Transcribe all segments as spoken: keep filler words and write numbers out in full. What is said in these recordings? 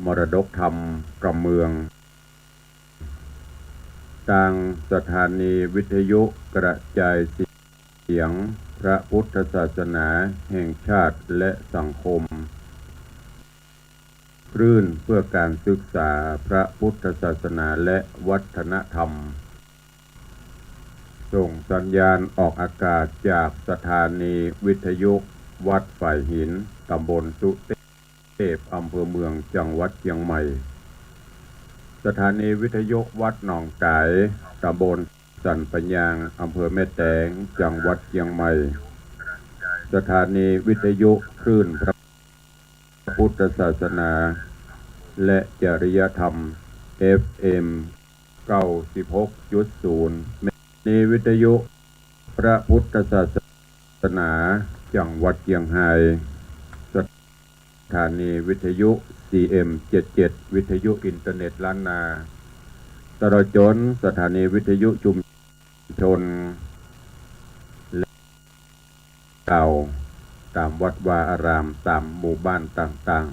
มรดกธรรมกำเมือง ตางสถานีวิทยุกระจายเสียงพระพุทธศาสนาแห่งชาติและสังคม คลื่นเพื่อการศึกษาพระพุทธศาสนาและวัฒนธรรม ส่งสัญญาณออกอากาศจากสถานีวิทยุวัดฝายหิน ตำบลสุเทพ อำเภอเมือง จังหวัดเชียงใหม่ สถานีวิทยุวัดหนองก๋าย ตำบลสันปะยาง อำเภอแม่แตง จังหวัดเชียงใหม่ สถานีวิทยุคลื่นพระพุทธศาสนาและจริยธรรม เอฟเอ็ม เก้าสิบหกจุดศูนย์ สถานีวิทยุพระพุทธศาสนาจังหวัดเชียงราย สถานีวิทยุ ซีเอ็ม เจ็ดเจ็ด วิทยุอินเทอร์เน็ตล้านนา ตลอดจ๋นสถานีวิทยุชุมชน และข่าวต๋ามวัดวาอาราม ต๋ามหมู่บ้านต่าง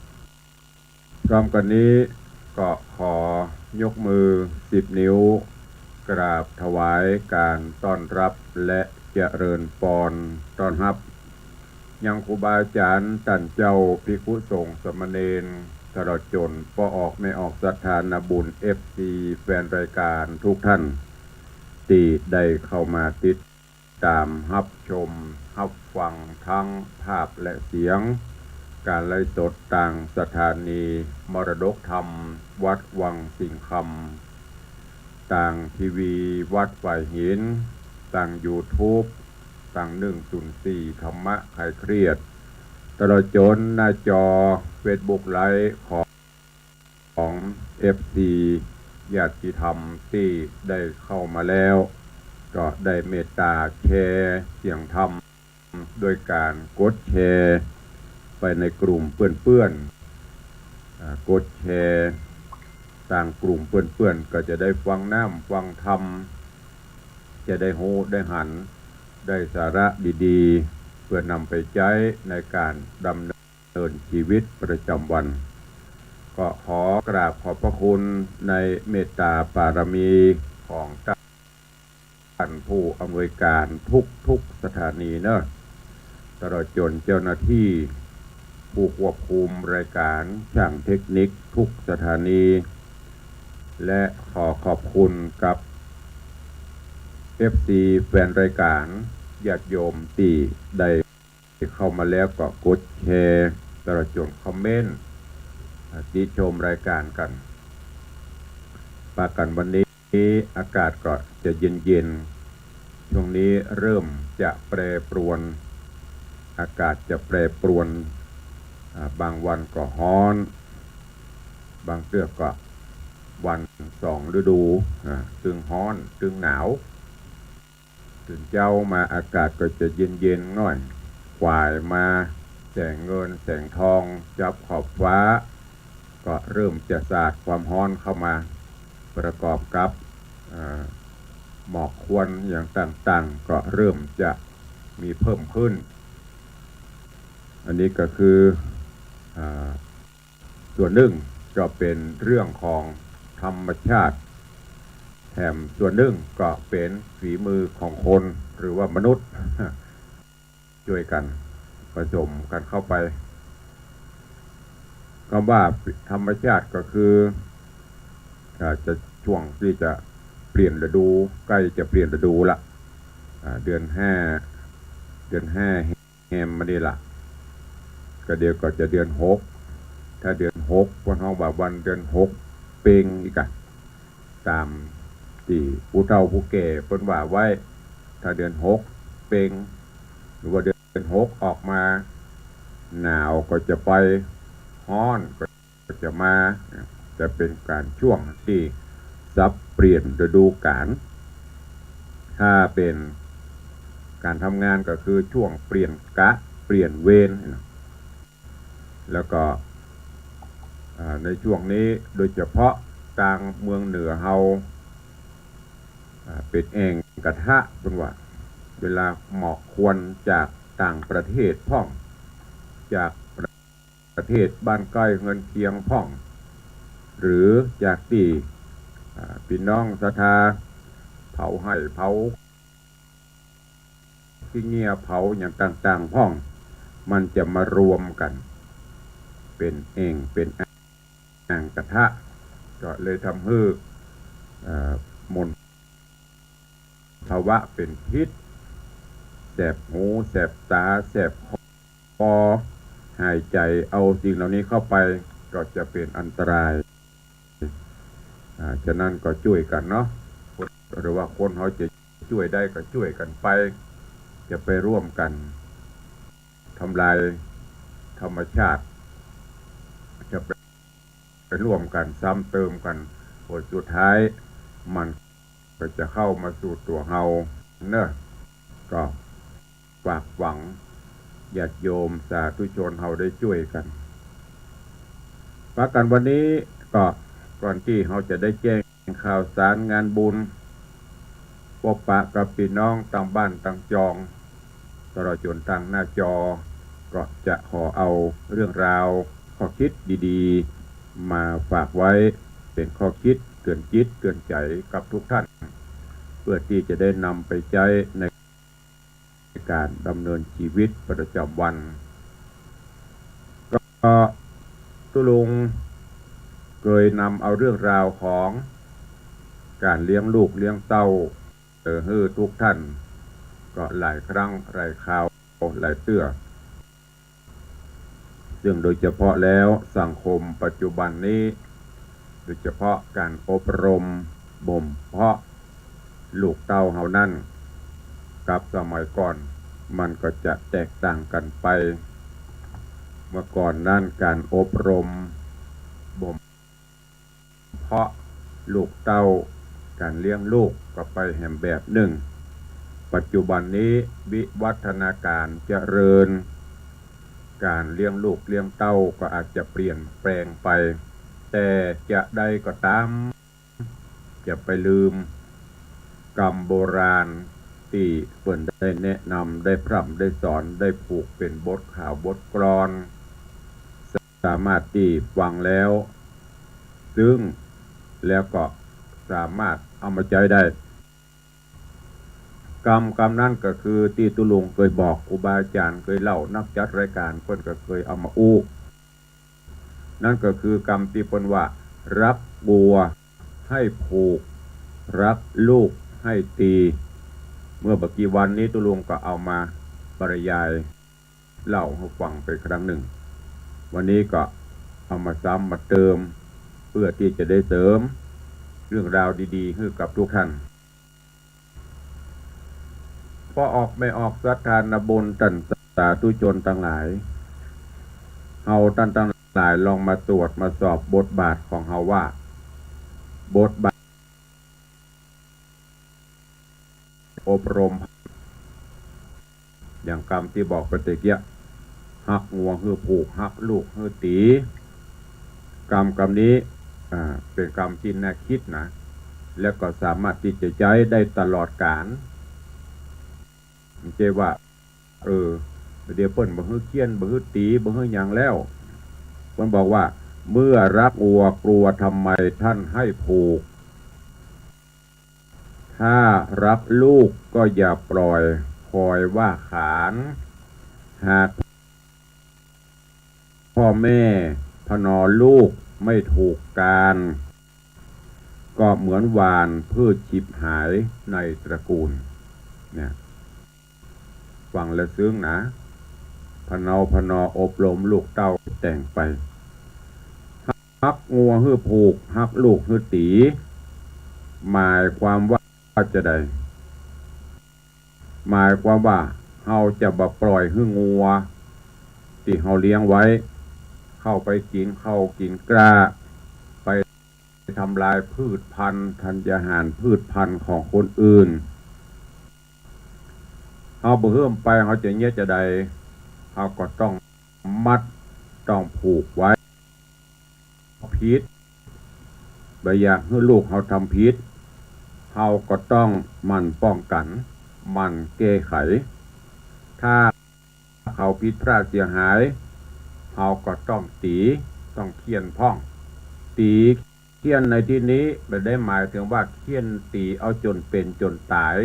ๆ พร้อมกั๋นนี้ก็ขอยกมือสิบนิ้ว กราบถวายการต้อนรับและเจริญปอนต้อนฮับ ยังครูบาอาจ๋ารย์ต้านเจ้า ภิกขุสงฆ์สามเณร ตลอดจ๋นป้อออกแม่ออกศรัทธานาบุญ เอฟซี แฟนรายการทุกท่าน ตี้ได้เข้ามาติดต๋ามฮับชมฮับฟังตึงภาพและเสียง การไลฟ์สดตางสถานีมรดกธรรมวัดวังสิงห์คำ ตางทีวีวัดฝายหิน ตางยูทูบ ตางหนึ่งศูนย์สี่ธรรมะคลายเครียด ตลอดจ๋นหน้าจอเฟซบุ๊กไลฟ์ของ ของ เอฟซี ญาติธรรมตี้ได้เข้ามาแล้ว ก็ได้เมตต๋าแชร์เสียงธรรม โดยก๋านกดแชร์ไปในกลุ่มเปื้อนๆ อ่า กดแชร์ตางกลุ่มเปื้อนๆ ก็จะได้ฟังน้ำฟังธรรม จะได้ฮู้ได้หัน ได้สาระดีๆ เปื้อนำไปใจ๊ในก๋านดำเนิน เนินชีวิตประจ๋ำวัน ก็ขอกราบขอบพระคุณในเมตต๋าบารมีของต้านผู้อำนวยก๋านทุกๆ สถานีเนาะ ตลอดจ๋นเจ้าหน้าตี้ผู้ควบคุมรายก๋าน ช่างเทคนิคทุกสถานี และขอขอบคุณกับ เอฟซี แฟนรายก๋าน ญาติโยมตี้ได้ เข้ามาแล้วก็กดแชร์ ตลอดจ๋นคอมเมนต์ อ่า ติชมรายก๋านกั๋น ปะกั๋นวันนี้อากาศก็จะเย็นๆ ช่วงนี้เริ่มจะแปรปรวน อากาศจะแปรปรวน อ่า บางวันก็ฮ้อน บางเตื้อก็วันสองฤดู อ่า ตึงฮ้อน ตึงหนาว ตื่นเจ๊ามาอากาศก็จะเย็นๆ หน้อย กวายมาแสงเงินแสงทองจับขอบฟ้า ก็เริ่มจะสาดความฮ้อนเข้ามา ประกอบกับ อ่า หมอกควันอย่างต่างๆ ก็เริ่มจะมีเพิ่มขึ้น อันนี้ก็คือ อ่า ส่วนนึ่งก็เป๋นเรื่องของธรรมชาติ แถมส่วนนึ่งก็เป๋นฝีมือของคนหรือว่ามนุษย์ จ้วยกั๋นผสมกั๋นเข้าไป กำว่าธรรมชาติก็คือ อ่า จะช่วงตี้จะเปลี่ยนฤดู ใก้จะเปลี่ยนฤดูละ อ่า เดือนห้า เดือนห้า แฮมมานี่ละ ก็เดี๋ยวก็จะเดือนหก ถ้าเดือนหก เปิ้นฮ้องว่าวันเดือนหกเพ็งอีกอะ ต๋ามตี้ผู้เฒ่าผู้แก่เปิ้นว่าไว้ ถ้าเดือนหกเพ็ง หรือว่าเดือนหกออกมา หนาวก็จะไป ฮ้อนก็ ก็จะมา จะเป๋นก๋านช่วงตี้สับเปลี่ยนฤดูก๋าล ถ้าเป๋นก๋านทำงานก็คือช่วงเปลี่ยนกะ เปลี่ยนเวร แล้วก็ อ่า ในช่วงนี้โดยเฉพาะตางเมืองเหนือเฮา อ่า เป๋นแอ่งกระทะ เปิ้นว่า เวลาหมอกควันจากต่างประเทศพ่อง จาก ประเทศบ้านใก้เฮือนเคียงพ่อง หรือจากตี้ อ่า ปี้น้องศรัทธาเผาไฮ่เผาขี้เงี้ยเผาอย่างต่างๆ พ่อง มันจะมารวมกั๋นเป๋นแอ่ง เป๋นอ่างกระทะ ก็เลยทำหื้อ เอ่อ มลภาวะเป๋นพิษ แสบหู แสบต๋า แสบคอ หายใจ๋เอาสิ่งเหล่านี้เข้าไป ก็จะเป๋นอันตราย อ่า ฉะนั้นก็จ้วยกั๋นเนาะ หรือว่าคนเฮาจะจ้วยได้ก็จ้วยกั๋นไป จะไปร่วมกั๋นทำลายธรรมชาติ จะไป ไปร่วมกั๋นซ้ำเติมกั๋น ผลสุดท้ายมันก็จะเข้ามาสู่ตั๋วเฮาเนาะ ก็ฝากหวังญาติโยมสาธุชนเฮาได้จ้วยกั๋น ปะกั๋นวันนี้ก็ก่อนตี้เฮาจะได้แจ้ง ข่าวสารงานบุญ ปบปะกับปี้น้องตางบ้านตางจอง ตลอดจ๋นตางหน้าจอ ก็จะขอเอาเรื่องราวข้อคิดดีๆ มาฝากไว้เป๋นข้อคิดเตือนจิตเตือนใจ๋กับทุกท่าน เพื่อตี้จะได้นำไปใจ๊ใน ในก๋านดำเนินชีวิตประจ๋ำวัน ก็ตุ๊ลุงเกยนำเอาเรื่องราวของก๋านเลี้ยงลูกเลี้ยงเต้า เอ่อ หื้อทุกท่าน ก็หลายครั้งหลายคราวหลายเตื้อ ซึ่งโดยเฉพาะแล้วสังคมปัจจุบันนี้ โดยเฉพาะก๋านอบรมบ่มเพาะลูกเต้าเฮานั้น กับสมัยก่อนมันก็จะแตกต่างกั๋นไป เมื่อก่อนนั้นก๋านอบรมบ่มเพาะลูกเต้า ก๋านเลี้ยงลูกก็ไปแหมแบบนึ่ง ปัจจุบันนี้วิวัฒนาก๋ารเจริญ ก๋านเลี้ยงลูกเลี้ยงเต้าก็อาจจะเปลี่ยนแปลงไป แต่จะใดก็ต๋าม อย่าไปลืมกำโบราณตี้เปิ้นได้แนะนำ ได้พร่ำได้สอน ได้ผูกเป๋นบทข่าวบทกลอน สามารถตี้ฟังแล้ว ซึ่งแล้วก็สามารถเอามาใจ๊ได้ กำ กำนั้นก็คือตี้ตุ๊ลุงเกยบอก ครูบาอาจ๋ารย์เกยเล่า นักจัดรายก๋านเปิ้นก็เกยเอามาอู้ นั้นก็คือกำตี้เปิ้นว่า รักวัวให้ผูก รักลูกให้ตี เมื่อบ่กี่วันนี้ตุ๊ลุงก็เอามาบรรยาย เล่าหื้อฟังไปครั้งนึ่ง วันนี้ก็เอามาซ้ำมาเติม เพื่อตี้จะได้เสริมเรื่องราวดีๆ หื้อกับทุกท่าน ป้อออกแม่ออกศรัทธานาบุญต้านสาธุชนตังหลาย เฮาต้านตังหลายลองมาตรวจมาสอบบทบาทของเฮาว่า บทบาท อบรม อย่างกำตี้บอกไปตะเกียะ ฮักงัวหื้อผูก ฮักลูกหื้อตี๋ กำ กำนี้ อ่า เป๋นกำตี้น่าคิดนะ และก็สามารถตี้จะใจ๊ได้ตลอดก๋าล บ่ใจ้ว่า เออ เดี๋ยวเปิ้นบ่หื้อเฆี่ยน บ่หื้อตี๋ บ่หื้อหยังแล้ว เปิ้นบอกว่า เมื่อรักวัวกลัวทำไมท่านให้ผูก ถ้ารักลูกก็อย่าปล่อยคอยว่าขาน หากพ่อแม่พนอลูกไม่ถูกการ ก็เหมือนหว่านพืชฉิบหายในตระกูล เนี่ย ฟังแล้วซึ้งนะ พนอ พนออบรมลูกเต้าแต่งไป ฮักงัวหื้อผูก ฮักลูกหื้อตี๋ หมายความว่าจะใด หมายความว่าเฮาจะบ่ปล่อยหื้องัวตี้เฮาเลี้ยงไว้ เข้าไปกิ๋นข้าวกิ๋นกล้า ไปทำลายพืชพันธุ์ ธัญญาหารพืชพันธุ์ของคนอื่น เฮาบ่หื้อไป เฮาจะเยียะจะใด เฮาก็ต้องมัด ต้องผูกไว้ ผิด บ่อยากหื้อลูกเฮาทำผิด เฮาก็ต้องหมั่นป้องกั๋น หมั่นแก้ไข ถ้าเขาผิดพลาดเสียหาย เฮาก็ต้องตี๋ ต้องเฆี่ยนพ่อง ตี๋เฆี่ยนในตี้นี้บ่ได้หมายเถิงว่าเฆี่ยนตี๋เอาจ๋นเป๋นจ๋นต๋าย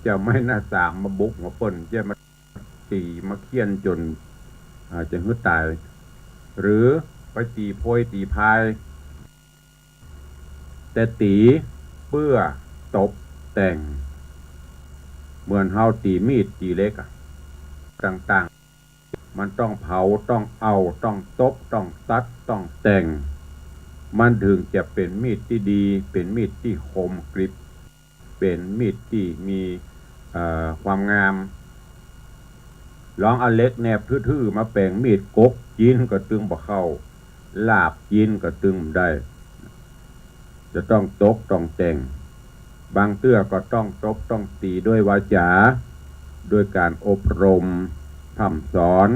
จะไม่หน้าสามมาบุกหัวเปิ้น จะมาตี๋มาเฆี่ยนจ๋น อ่า จะหื้อต๋าย หรือไปตี๋โพยตี๋พาย แต่ตี๋เปื้อตบแต่ง เหมือนเฮาตี๋มีดตี๋เหล็กอะ ต่างๆ มันต้องเผา ต้องเอา ต้องตบ ต้องตัด ต้องแต่ง มันเถิงจะเป๋นมีดตี้ดี เป๋นมีดตี้คมกริบ เป๋นมีดตี้มี เอ่อ ความงาม ลองเอาเหล็กแหนบทื่อๆ มาแป๋งมีด กกจิ๊นก็ตึงบ่เข้า ลาบจิ๊นก็ตึงบ่ได้ จะต้องตบต้องแต่ง บางเตื้อก็ต้องตบต้องตี๋ด้วยวาจา ด้วยก๋านอบรมพร่ำสอน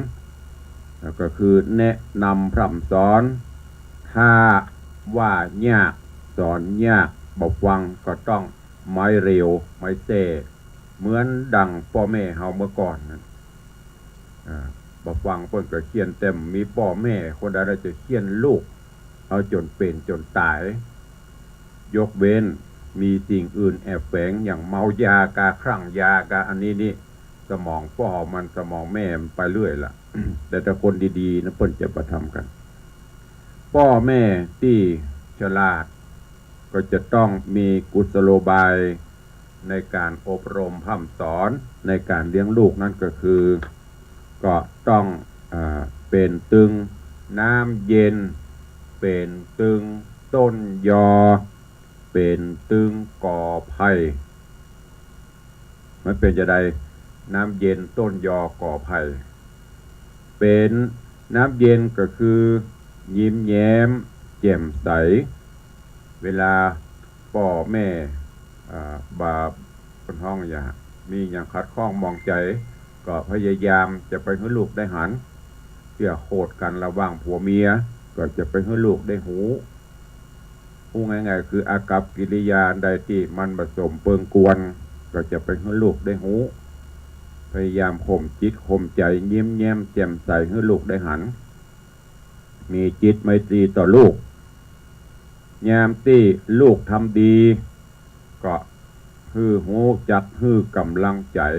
แล้วก็คือแนะนำพร่ำสอน ถ้าว่ายากสอนยาก บ่ฟังก็ต้องไม้เรียวไม้แส้ เหมือนดังป้อแม่เฮาเมื่อก่อนนั้น อ่า บ่ฟังเปิ้นก็เฆี่ยน แต่บ่มีป้อแม่คนใดจะเฆี่ยนลูกเอาจ๋นเป๋นจ๋นต๋าย ยกเว้นมีสิ่งอื่นแอบแฝง อย่างเมายากา คลั่งยากา อันนี้นี่ สมองป้อมัน สมองแม่มันไปเรื่อยละ แต่ถ้าคนดีๆ นะ เปิ้นจะบ่ทำกั๋น ป้อแม่ตี้ฉลาด ก็จะต้องมีกุศโลบายในก๋านอบรมพร่ำสอน ในก๋านเลี้ยงลูกนั้นก็คือ ก็ต้อง อ่า เป๋นตึงน้ำเย็น เป๋นตึงต้นยอ เป๋นตึงกอไผ่ มันเป๋นจาใด น้ำเย็นต้นยอกอไผ่ เป๋นน้ำเย็นก็คือยิ้มแย้มแจ่มใส เวลาป้อแม่ อ่า บ่า เปิ้นฮ้องหยัง มีหยังขัดข้องหมองใจ๋ ก็พยายามจะไปหื้อลูกได้หัน เตื้อโขดกั๋นระหว่างผัวเมีย ก็จะไปหื้อลูกได้ฮู้ ฮู้ง่ายๆ คืออากัปกิริยาใดตี้มันบ่สมเปิงควร ก็จะไปหื้อลูกได้ฮู้ พยายามข่มจิตข่มใจ๋ ยิ้มแย้มแจ่มใส หื้อลูกได้หัน มีจิตไมตรีต่อลูก ยามตี้ลูกทำดี ก็หื้อ ฮู้จักหื้อกำลังใจ๋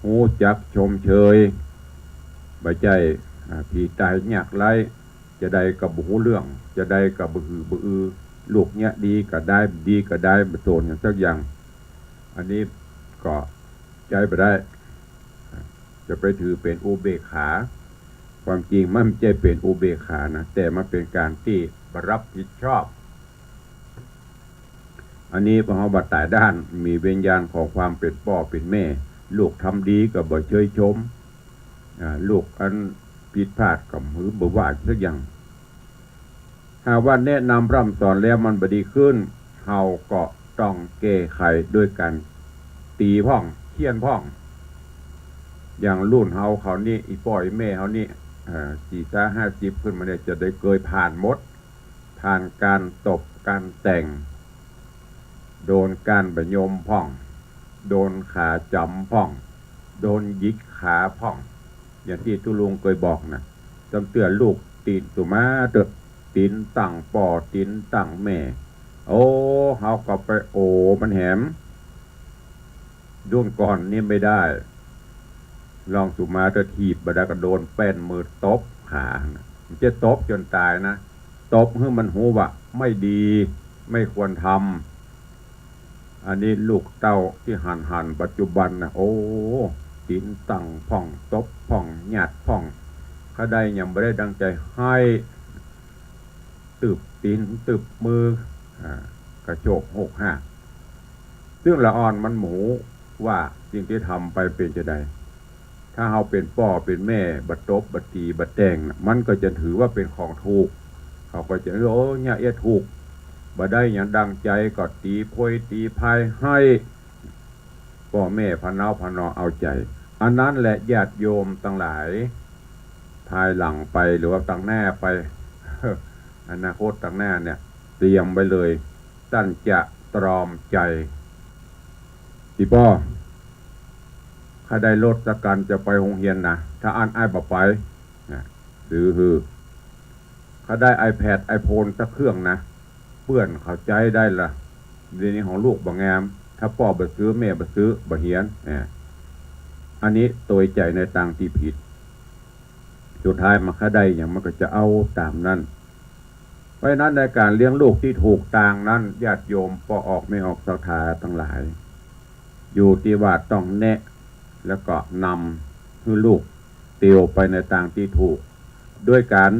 ฮู้จักชมเชย บ่ใจ้ อ่า ผีต๋ายยากไร้ จาใดก็บ่ฮู้เรื่อง จาใดก็บ่หือบ่อือ ลูกเยียะดีก็ได้ บ่ดีก็ได้ บ่สนหยังสักอย่าง อันนี้ก็ใจ๊บ่ได้ จะไปถือเป๋นอุเบกขา ความจริงมันบ่ใจ้เป๋นอุเบกขานะ แต่มันเป๋นก๋านตี้บ่รับผิดชอบ อันนี้พอเฮาบ่ต๋ายด้าน มีวิญญาณของความเป๋นป้อเป๋นแม่ ลูกทำดีก็บ่เชยชม อ่า ลูกอันผิดพลาดก็หือบ่ว่าสักอย่าง หากว่าแนะนำพร่ำสอนแล้วมันบ่ดีขึ้น เฮาก็ต้องแก้ไขด้วยก๋านตี๋พ่อง เฆี่ยนพ่อง อย่างรุ่นเฮาเขานี่ อี่ป้ออี่แม่เฮานี่ เอ่อ สี่ซาห้าสิบขึ้นมาเนี่ย จะได้เกยผ่านหมด ผ่านก๋านตบก๋านแต่ง โดนก้านบ่ายมพ่อง โดนขาจ๋ำพ่อง โดนหยิกขาพ่อง อย่างตี้ตุ๊ลุงเกยบอกนะ จำเตื้อลูกตี๋นสุมาเต๊อะ ตี๋นตั้งป้อ ตี๋นตั้งแม่ โอ้ เฮาก็ไปโอมันแหม รุ่นก่อนนี่ไม่ได้ ลองสุมาเต๊อะ ถีบบ่ได้ก็โดนแป้นมือตบขานะ มันจะตบจ๋นต๋ายนะ ตบหื้อมันฮู้ว่าไม่ดี ไม่ควรทำ อันนี้ลูกเต้าตี้หันๆ ปัจจุบันนะ โอ้ ตี๋นตั้งพ่อง ตบพ่อง หยาดพ่อง เขาได้หยังบ่ได้ดังใจ๋ ไห้ ตึบตี๋น ตึบมือ อ่า กระโจกหกห้า ซึ่งละอ่อนมันบ่ฮู้ว่าสิ่งตี้ทำไปเป๋นจาใด ถ้าเฮาเป๋นป้อเป๋นแม่ บ่ตบ บ่ตี๋ บ่แต่งน่ะ มันก็จะถือว่าเป๋นของถูก เขาก็จะ โอ้ เยียะเยียะถูก บ่ได้หยังดังใจ๋ก็ตี๋โพยตี๋พายไห้ ป้อแม่พะเนาพะนอเอาใจ๋ อันนั้นแหละญาติโยมตังหลาย ภายหลังไปหรือว่าตังหน้าไป อนาคตตังหน้าเนี่ย เตรียมไว้เลย ต้านจะตรอมใจ๋ ติป้อ ข้าได้รถสักคันจะไปโฮงเฮียนนะ ถ้าอั้นอ้ายบ่ไป ซื้อหื้อ เขาได้ไอแพด ไอโฟนสักเครื่องนะ เปื้อนเขาใจ๊ได้ละ เดี๋ยวนี้ของลูกบ่งาม ถ้าป้อบ่ซื้อ แม่บ่ซื้อ บ่เหียน เนี่ย อันนี้ตวยใจ๋ในตางตี้ผิด สุดท้ายมันก็ได้หยังมันก็จะเอาต๋ามนั้น เพราะฉะนั้นในก๋านเลี้ยงลูกตี้ถูกตางนั้น ญาติโยมป้อออกแม่ออกศรัทธาตังหลาย อยู่ตี้ว่าต้องแนะ แล้วก็นำหื้อลูกเตียวไปในตางตี้ถูก ด้วยก๋าน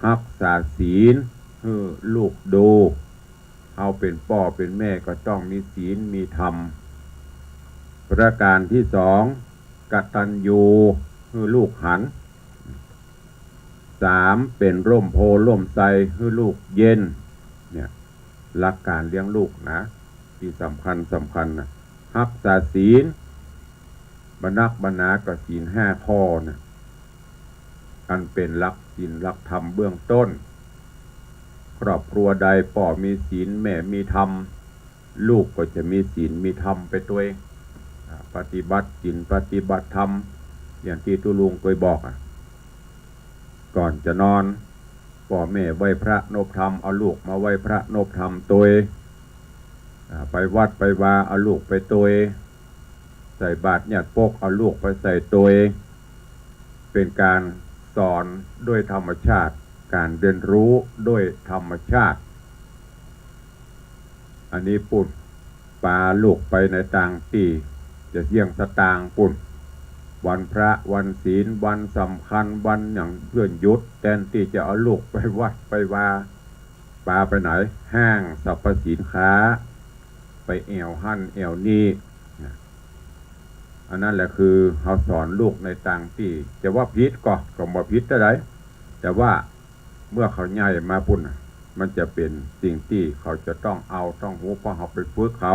ฮักษาศีลหื้อลูกดู เฮาเป๋นป้อเป๋นแม่ก็ต้องมีศีลมีธรรม ประก๋านตี้สอง กตัญญูหื้อลูกหัน สาม เป๋นร่มโพธิ์ร่มไทรหื้อลูกเย็น เนี่ย หลักก๋านเลี้ยงลูกนะ ตี้สำคัญสำคัญนะ ฮักษาศีล บ่นักบ่หนาก็ศีลห้าข้อนะ อันเป๋นหลักศีลหลักธรรมเบื้องต้น ครอบครัวใดป้อมีศีลแม่มีธรรม ลูกก็จะมีศีลมีธรรมไปตวย อ่า ปฏิบัติศีลปฏิบัติธรรม อย่างตี้ตุ๊ลุงเกยบอกอะ ก่อนจะนอน ป้อแม่ไหว้พระนบธรรม เอาลูกมาไหว้พระนบธรรมตวย อ่า ไปวัดไปวา เอาลูกไปตวย ใส่บาตรญาติปก เอาลูกไปใส่ตวย เป๋นก๋านสอนด้วยธรรมชาติ ก๋านเรียนรู้ด้วยธรรมชาติ อันนี้ปุ้น ปาลูกไปในตางตี้จะเสี้ยงสตางค์ปุ้น วันพระ วันศีล วันสำคัญ วันหยังเปื้อนหยุด แตนตี้จะเอาลูกไปวัดไปวา ปาไปไหน ห้างสรรพสินค้า ไปแอ่วหั้นแอ่วนี้ นะ อันนั้นแหละคือเฮาสอนลูกในตางตี้ จะว่าผิดก็ ก็บ่ผิดเต้าใด แต่ว่าเมื่อเขาใหญ่มาปุ้นน่ะ มันจะเป๋นสิ่งตี้เขาจะต้องเอาต้องฮู้ เพราะเฮาไปฝึกเขา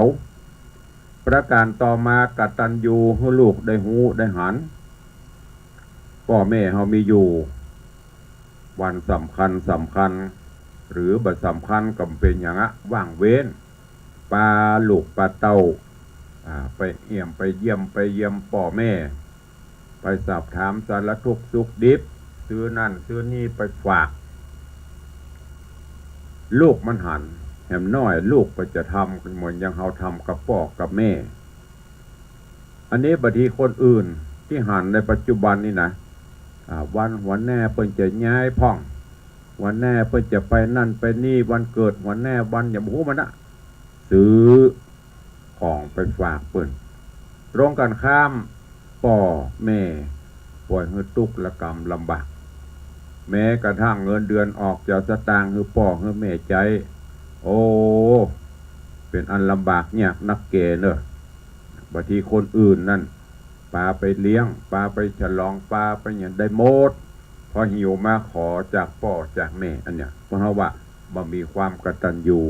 ประก๋านต่อมา กตัญญูหื้อลูกได้ฮู้ได้หัน ป้อแม่เฮามีอยู่ วันสำคัญสำคัญ หรือบ่สำคัญก็บ่เป๋นหยังอะ ว่างเว้น ปาลูกปาเต้า อ่า ไปเอี่ยมไปเยี่ยม ไปเยี่ยมป้อแม่ ไปสอบถามสารทุกข์สุขดิบ ซื้อนั่นซื้อนี่ไปฝาก ลูกมันหัน แหมน้อยลูกก็จะทำเหมือนอย่างเฮาทำกับป้อกับแม่ อันนี้บางทีคนอื่นตี้หันในปัจจุบันนี่นะ อ่า วันหัวหน้าเปิ้นจะย้ายพ่อง หัวหน้าเปิ้นจะไปนั่นไปนี่ วันเกิดหัวหน้า วันหยังบ่ฮู้มันนะ ซื้อของไปฝากเปิ้น ตรงกันข้าม ป้อแม่ป่อยหื้อตุ๊กข์ระกำลำบาก แม้กระทั่งเงินเดือนออกจะเอาสตางค์หื้อป้อหื้อแม่ใจ๊ โอ้ เป๋นอันลำบากยากนักแก่เน่อ บางทีคนอื่นนั่น ปาไปเลี้ยง ปาไปฉลอง ปาไปหยังได้หมด พอหิวมาขอจากป้อจากแม่ อันเนี้ย เพราะเฮาว่าบ่มีความกตัญญู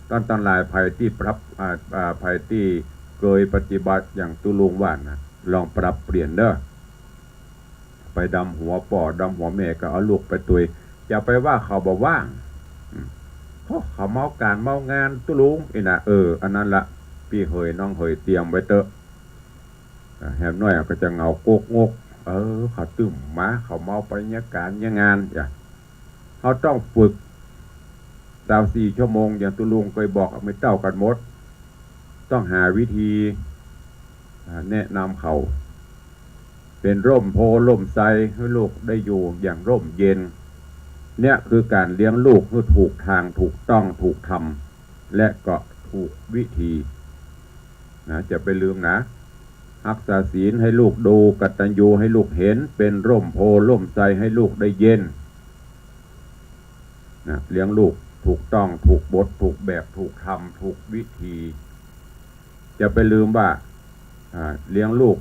ต้านตังหลาย ใผตี้ปรับ อ่า อ่า ใผตี้เกยปฏิบัติอย่างตุ๊ลุงว่านะ ลองปรับเปลี่ยนเน่อ ไปดำหัวป้อดำหัวแม่ก็เอาลูกไปตวย อย่าไปว่าเขาบ่ว่าง อืม เพราะเขาเมาก๋านเมางานตุ๊ลุงอี้นะ เออ อันนั้นละ ปี้เหยน้องเหยเตรียมไว้เต๊อะ อ่า แหมน้อยก็จะเหงากกงก เออ เขาตึ้มมา เขาเมาไปเยียะก๋านเยียะงาน อย่า เฮาต้องฝึก ซาวสี่ชั่วโมง อย่างตุ๊ลุงเกยบอก บ่เต้ากั๋นหมด ต้องหาวิธี อ่า แนะนำเขา เป๋นร่มโพธิ์ร่มไทรหื้อลูกได้อยู่อย่างร่มเย็น เนี่ยคือก๋านเลี้ยงลูกหื้อถูกตาง ถูกต้อง ถูกธรรม และก็ถูกวิธี นะ จะไปลืมนะ ฮักษาศีลหื้อลูกดู กตัญญูหื้อลูกหัน เป๋นร่มโพธิ์ร่มไทรหื้อลูกได้เย็น นะ เลี้ยงลูกถูกต้อง ถูกบท ถูกแบบ ถูกธรรม ถูกวิธี จะไปลืมว่า อ่า เลี้ยงลูก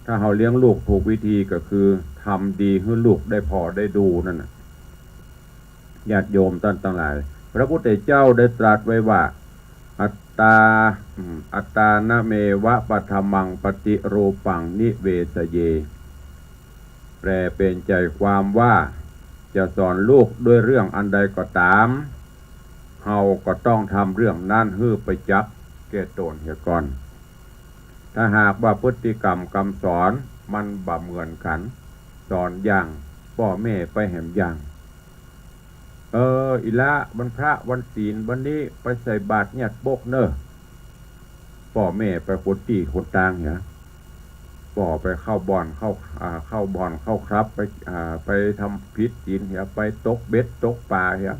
ถ้าเฮาเลี้ยงลูกถูกวิธีก็คือทำดีหื้อลูกได้ผ่อได้ดูนั่นน่ะ ญาติโยมต้านตังหลาย พระพุทธเจ้าได้ตรัสไว้ว่า อัตตา อืม อัตตานะเมวะปัทมังปฏิรูปังนิเวสเย แปลเป๋นใจ๋ความว่า จะสอนลูกด้วยเรื่องอันใดก็ต๋าม เฮาก็ต้องทำเรื่องนั้นหื้อประจักษ์แก่ต๋นเหียก่อน ถ้าหากว่าพฤติกรรมกำสอนมันบ่เหมือนกั๋น ส สอนอย่าง ป้อแม่ไปแหมอย่าง เออ อีหล้า วันพระวันศีล วันนี้ไปใส่บาตรเยียดปกเน่อ ป้อแม่ไปคนตี้คนตางเหีย ป้อไปเข้าบ่อนเข้า อ่า เข้าบ่อนเข้าคลับ ไป อ่า ไปทำผิดศีลเหีย ไปตกเบ็ดตกป๋าเหีย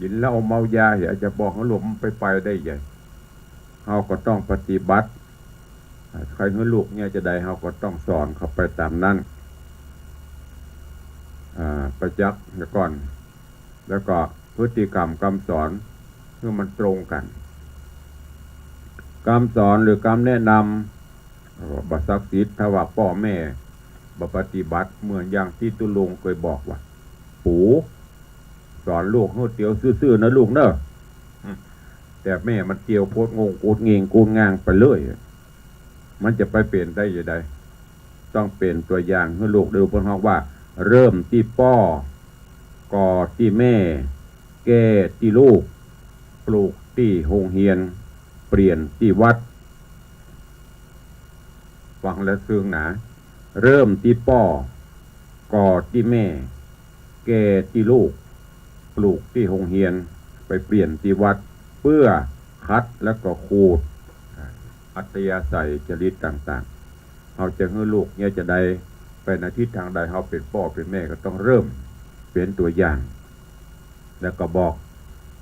กิ๋นเหล้าเมายาเหีย จะบอกหื้อลูกมันไป ไปได้ใหญ่ เฮาก็ต้องปฏิบัติ อ่า ใค่หื้อลูกเยียะจะใด เฮาก็ต้องสอนเขาไปต๋ามนั้น อ่า ประจักษ์เหียก่อน แล้วก็พฤติกรรมกำสอนหื้อมันตรงกั๋น กำสอนหรือกำแนะนำ เอ่อ บ่ศักดิ์สิทธิ์ ถ้าว่าป้อแม่บ่ปฏิบัติ เหมือนอย่างตี้ตุ๊ลุงเกยบอกว่า ปู่ สอนลูกหื้อเตียวซื่อๆ เน่อลูกเน่อ อืม แต่แม่มันเตียวโพดโง่งกูดเง่งกูดง่างไปเลย มันจะไปเป๋นได้จะใด ต้องเป๋นตั๋วอย่างหื้อลูกดู เปิ้นฮ้องว่า เริ่มตี้ป้อ ก่อตี้แม่ แก้ตี้ลูก ปลูกตี้โฮงเฮียน เปลี่ยนตี้วัด ฟังแล้วซึ้งนะ เริ่มตี้ป้อ ก่อตี้แม่ แก้ตี้ลูก ปลูกตี้โฮงเฮียน ไปเปลี่ยนตี้วัด เปื้อขัดแล้วก็ขูด อ่า อัธยาศัยจริตต่างๆ เฮาจะหื้อลูกเยียะจะใด ไปในทิศทางใด เฮาเป๋นป้อเป๋นแม่ก็ต้องเริ่มเป๋นตั๋วอย่าง แล้วก็บอก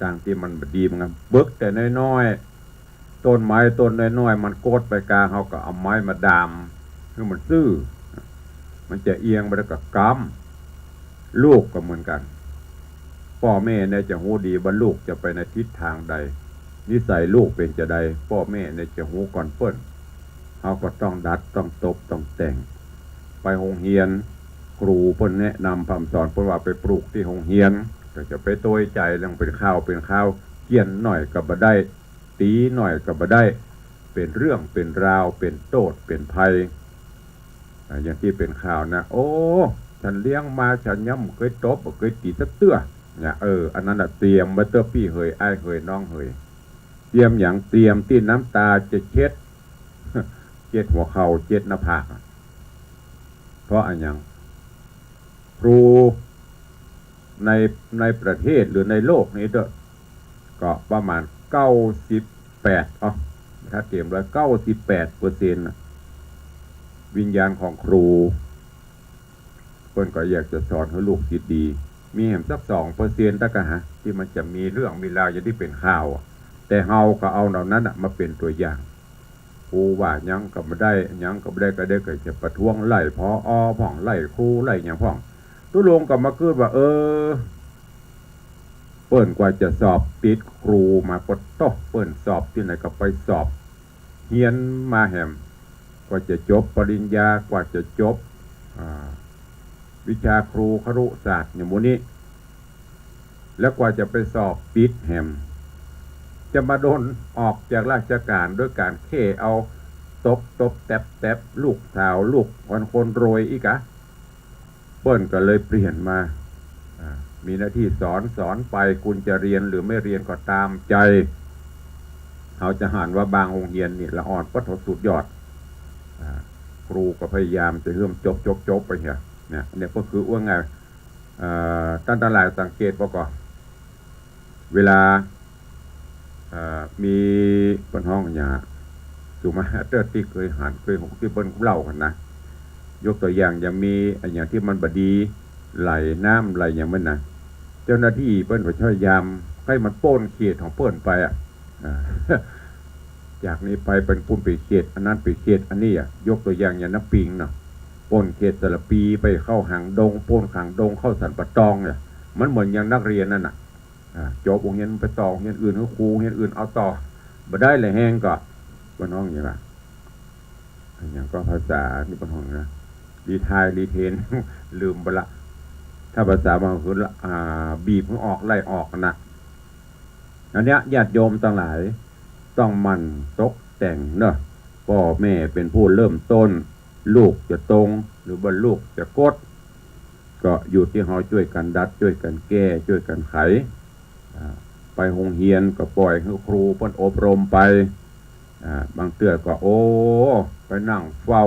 ตางตี้มันบ่ดีมันก็เบิกแต่น้อยๆ ต้นไม้ต้นน้อยๆ มันโกดไปกา เฮาก็เอาไม้มาดามหื้อมันซื่อ มันจะเอียงไปแล้วก็กำ ลูกก็เหมือนกั๋น ป้อแม่เนี่ยจะฮู้ดีว่าลูกจะไปในทิศทางใด นิสัยลูกเป๋นจะใด ป้อแม่เนี่ยจะฮู้ก่อนเปิ้น เฮาก็ต้องดัด ต้องตบ ต้องแต่ง ไปโฮงเฮียน ครูเปิ้นแนะนำพร่ำสอน เปิ้นว่าไปปลูกตี้โฮงเฮียน ก็จะไปโตยใจ๋เรื่องเป๋นข่าวเป๋นคราว เฆี่ยนหน่อยก็บ่ได้ ตี๋หน่อยก็บ่ได้ เป๋นเรื่องเป๋นราว เป๋นโต้ษเป๋นภัย อ่า อย่างตี้เป๋นข่าวนะ โอ้ ฉันเลี้ยงมา ฉันยังบ่เกยตบ บ่เกยตี๋สักเตื้อ เนี่ย เออ อันนั้นน่ะ เตรียมไว้เตื้อปี้เหย อ้ายเหย น้องเหย เตรียมหยัง เตรียมตี้น้ำต๋าจะเช็ด เช็ดหัวเข่า เช็ดหน้าผากอะ เพราะอะหยัง ครูใน ในประเทศหรือในโลกนี้เต๊อะ ก็ประมาณเก้าสิบแปด เอ้า ถ้าเตรียมไว้เก้าสิบแปดเปอร์เซ็นต์น่ะ วิญญาณของครู เปิ้นก็อยากจะสอนหื้อลูกศิษย์ดี มีแหมสักสองเปอร์เซ็นต์ ตะกะฮะ ตี้มันจะมีเรื่องมีราวอย่างตี้เป๋นข่าวอะ แต่เฮาก็เอาเหล่านั้นน่ะมาเป๋นตั๋วอย่าง ครูว่าหยังก็บ่ได้ หยังก็บ่ได้ ก็ได้ก็จะประท้วงไล่ ผอ พ่อง ไล่ครู ไล่หยังพ่อง ตุ๊ลุงก็มาคิดว่า เออ เปิ้นกว่าจะสอบติดครูมา ปะโต๊ะ เปิ้นสอบตี้ไหนก็ไปสอบ เฮียนมาแหม กว่าจะจบปริญญา กว่าจะจบ อ่า วิชาครูครุศาสตร์อย่างหมู่นี้ แล้วกว่าจะไปสอบติดแหม จะมาโดนออกจากราชก๋านด้วยก๋านเฆ่เอาตบตบแตบแตบลูกสาวลูกคนคนรวยอีกอะ เปิ้นก็เลยเปลี่ยนมา อ่า มีหน้าตี้สอน สอนไป คุณจะเรียนหรือไม่เรียนก็ต๋ามใจ๋ เฮาจะหันว่าบางโฮงเฮียนนี่ละอ่อนปะโถสุดยอด อ่า ครูก็พยายามจะหื้อมันจบจบจบไปเหีย เนี่ย เนี่ยก็คือว่าไง เอ่อ ต้านตังหลายสังเกตบ่ก่อ เวลา เอ่อ มีเปิ้นฮ้องอะหยัง สุมาเตอร์ตี้เกยหันเกยฮู้ตี้เปิ้นเล่ากั๋นนะ ยกตั๋วอย่าง อย่างมีอะหยังตี้มันบ่ดี ไหลน้ำไหลหยังมันนะ เจ้าหน้าตี้เปิ้นก็พยายามหื้อมันป๊นเขตของเปิ้นไปอะ อ่า จากนี้ไปเป๋นปุ้นเป๋นเขต อันนั้นเป๋นเขต อันนี้อะ ยกตั๋วอย่าง อย่างน้ำปิงเนาะ ป๊นเขตสารภีไปเข้าหางดง ป๊นหางดงเข้าสันป่าตองเนี่ย มันเหมือนอย่างนักเรียนนั่นน่ะ อ่า จบโฮงเฮียนไปต่อโฮงเฮียนอื่น หื้อครูโฮงเฮียนอื่นเอาต่อ บ่ได้แหละแฮงก็ เปิ้นฮ้องหยังอะ อะหยังก็ภาษาตี้เปิ้นฮ้องนะ รีไทร์ รีเทรน ลืมไปละ ถ้าภาษาบางคนละ อ่า บีบหื้อออก ไล่ออกนะ อันเนี้ยญาติโยมตังหลายต้องหมั่นตกแต่งเนาะ ป้อแม่เป๋นผู้เริ่มต้น ลูกจะตรงหรือว่าลูกจะก๊ด ก็อยู่ตี้เฮาจ้วยกั๋นดัด จ้วยกั๋นแก้ จ้วยกั๋นไข อ่า ไปโฮงเฮียนก็ป่อยหื้อครูเปิ้นอบรมไป อ่า บางเตื้อก็ โอ้ ไปนั่งเฝ้า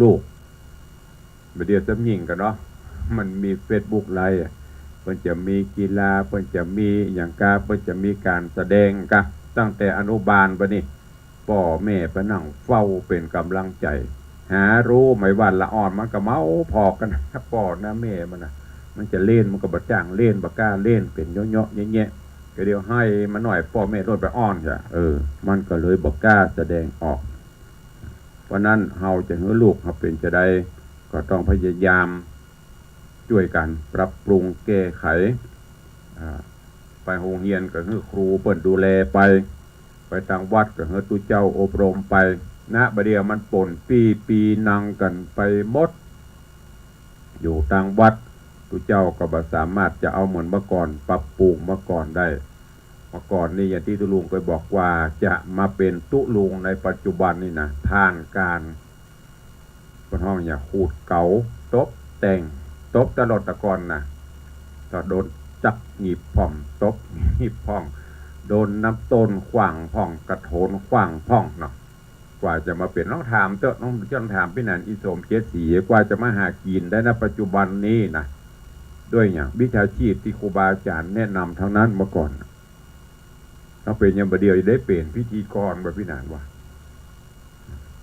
ลูก บ่าเดี่ยวสำญิงกั๋นเนาะ มันมีเฟซบุ๊กไลฟ์อะ เปิ้นจะมีกีฬา เปิ้นจะมีอะหยังกา เปิ้นจะมีก๋านแสดงกา ตั้งแต่อนุบาลไปนี่ ป้อแม่ไปนั่งเฝ้าเป๋นก๋ำลังใจ๋ หาฮู้ไหมว่าละอ่อนมันก็เมาผ่อกั๋น ป้อนะแม่มันนะ มันจะเล่นมันก็บ่จ้างเล่น บ่กล้าเล่น เป๋นเยาะๆแยะๆ ก็เดี๋ยวไห้มันหน้อย ป้อแม่โลดไปอ้อนจ้ะ เออ มันก็เลยบ่กล้าแสดงออก เพราะนั้นเฮาจะหื้อลูกเฮาเป๋นจาใด ก็ต้องพยายามจ้วยกั๋นปรับปรุงแก้ไข อ่า ไปโฮงเฮียนก็หื้อครูเปิ้นดูแลไป ไปตางวัดก็หื้อตุ๊เจ้าอบรมไป นะ บ่าเดี่ยวมันป่นปี้ปีนังกั๋นไปหมด อยู่ตางวัด ตุ๊เจ้าก็บ่สามารถจะเอาเหมือนเมื่อก่อน ปรับปรุงเมื่อก่อนได้ เมื่อก่อนนี่อย่างตี้ตุ๊ลุงเกยบอก กว่าจะมาเป๋นตุ๊ลุงในปัจจุบันนี่นะ ผ่านก๋าน เปิ้นฮ้องหยัง ขูดเก๋า ตบแต่ง ตบตะหลดตะกอนนะ ก็โดนจักหยีบพ่อง ตบหยีบพ่อง โดนน้ำต้นขว้างพ่อง กระโถนขว้างพ่องเนาะ กว่าจะมาเป๋น ลองถามเต๊อะ ลอง ลองถามปี้หนาน อีสมเจ็ดสี กว่าจะมาหากิ๋นได้นะ ปัจจุบันนี้นะ ด้วยหยัง วิชาชีพตี้ครูบาอาจ๋ารย์แนะนำทั้งนั้นเมื่อก่อน ถ้าเป๋นอย่างบ่าเดี่ยวจะได้เป๋นพิธีกรบ่าปี้หนานวะ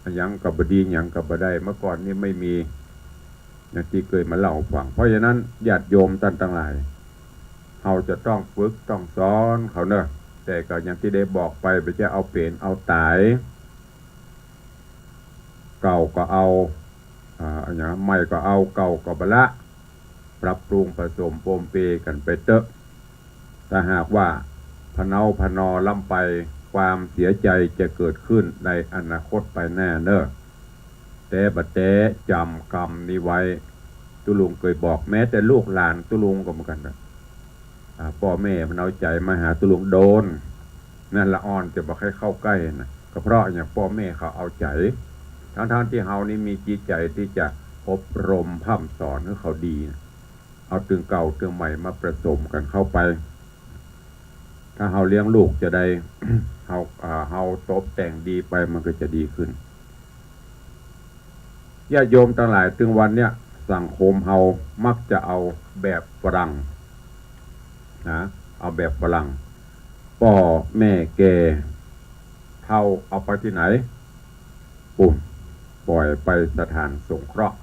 อะหยังก็บ่ดี หยังก็บ่ได้ เมื่อก่อนนี่ไม่มี อย่างตี้เกยมาเล่าฟัง เพราะฉะนั้นญาติโยมต้านตังหลาย เฮาจะต้องฝึกต้องสอนเขาเนาะ แต่ก็อย่างตี้ได้บอกไป บ่ใจ้เอาเป๋นเอาต๋าย เก่าก็เอา อ่า อะหยัง ใหม่ก็เอา เก่าก็บ่ละ ปรับปรุงผสมปนเปกั๋นไปเต๊อะ ถ้าหากว่าพะเนาพะนอล้ำไป ความเสียใจ๋จะเกิดขึ้นในอนาคตไปแน่เนาะ แต่บ่าแต๊จ๋ำกำนี้ไว้ ตุ๊ลุงเกยบอก แม้แต่ลูกหลานตุ๊ลุงก็เหมือนกั๋นนะ อ่า ป้อแม่มันเอาใจ๋มาหาตุ๊ลุงโดน นั่นละอ่อนจะบ่ใค่เข้าใก้นะ ก็เพราะอย่างป้อแม่เขาเอาใจ๋ ทั้งๆ ตี้เฮานี่มีจิตใจ๋ตี้จะอบรมพร่ำสอนหื้อเขาดีนะ เอาตึงเก่าตึงใหม่มาผสมกั๋นเข้าไป ถ้าเฮาเลี้ยงลูกจาใด เฮา อ่า เฮาตบแต่งดีไปมันก็จะดีขึ้น ญาติโยมตังหลาย ตึงวันเนี้ยสังคมเฮามักจะเอาแบบฝรั่งนะ เอาแบบฝรั่ง ป้อแม่แก่เฒ่าเอาไปตี้ไหน ปุ้น ป่อยไปสถานสงเคราะห์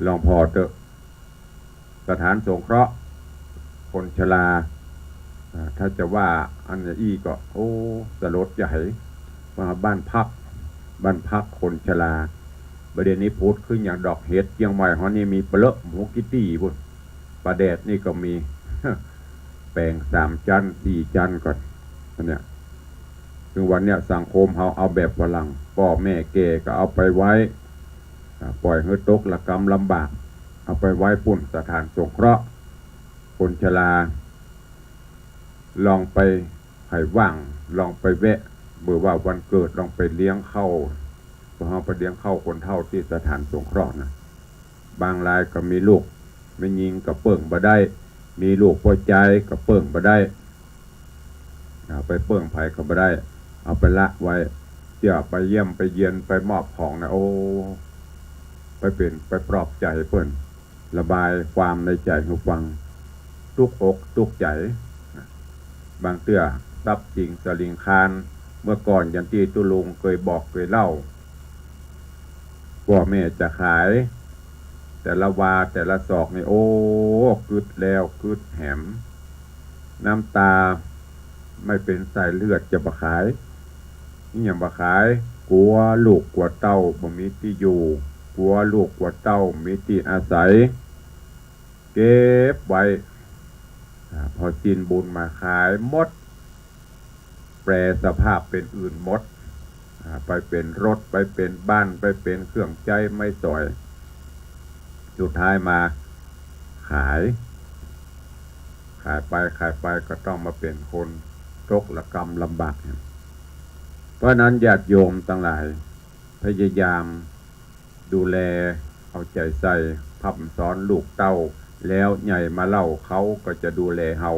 ลองผ่อเต๊อะ สถานสงเคราะห์คนชรา อ่า ถ้าจะว่าอันอี้ก็ โอ้ สลดใจ๋ ว่าบ้านพัก บ้านพักคนชรา บ่าเดี่ยวนี้ผุดขึ้นอย่างดอกเห็ด เจียงใหม่เฮานี่มีเป๋อะเลอะ หมูกิตี้ปุ้น ป่าแดดนี่ก็มี แป๋งสามจั๊นสี่จั๊นก่อน อันเนี้ย ตึงวันเนี้ยสังคมเฮาเอาแบบฝรั่ง ป้อแม่แก่ก็เอาไปไว้ อ่า ป่อยหื้อตกระกำลำบาก เอาไปไว้ปุ้น สถานสงเคราะห์คนชรา ลองไป ใผว่าง ลองไปแวะ เมื่อว่าวันเกิด ลองไปเลี้ยงข้าว พวกเฮาไปเลี้ยงข้าวคนเฒ่าตี้สถานสงเคราะห์นะ บางรายก็มีลูกแม่ญิงก็เปิ้งบ่ได้ มีลูกป้อจายก็เปิ้งบ่ได้ อ่า ไปเปิ้งใผก็บ่ได้ เอาไปละไว้ เตื้อไปเยี่ยมไปเยียน ไปมอบของนะ โอ้ ไปเป๋น ไปปลอบใจ๋เปิ้น ระบายความในใจ๋หื้อฟัง ตุ๊กอกตุ๊กใจ๋ บางเตื้อทรัพย์สินสะหลิงคลาน เมื่อก่อนอย่างตี้ตุ๊ลุงเกยบอกเกยเล่า ป้อแม่จะขาย แต่ละวาแต่ละศอกนี่ โอ้ กึ๊ดแล้วกึ๊ดแหม น้ำตาไม่เป๋นสายเลือดจะบ่ขาย อิหยังบ่ขาย กั๋วลูกกั๋วเต้าบ่มีตี้อยู่ กั๋วลูกกั๋วเต้าบ่มีตี้อาศัย เก็บไว้ อ่า พอสิ้นบุญมาขายหมด แปรสภาพเป๋นอื่นหมด อ่า ไปเป๋นรถ ไปเป๋นบ้าน ไปเป๋นเครื่องใจ๊ไม้สอย สุดท้ายมาขาย ขายไปขายไปก็ต้องมาเป๋นคนตกระกำลำบาก เพราะฉะนั้นญาติโยมตังหลาย พยายาม ดูแลเอาใจ๋ใส่ พร่ำสอนลูกเต้า แล้วใหญ่มาเล่าเขาก็จะดูแลเฮา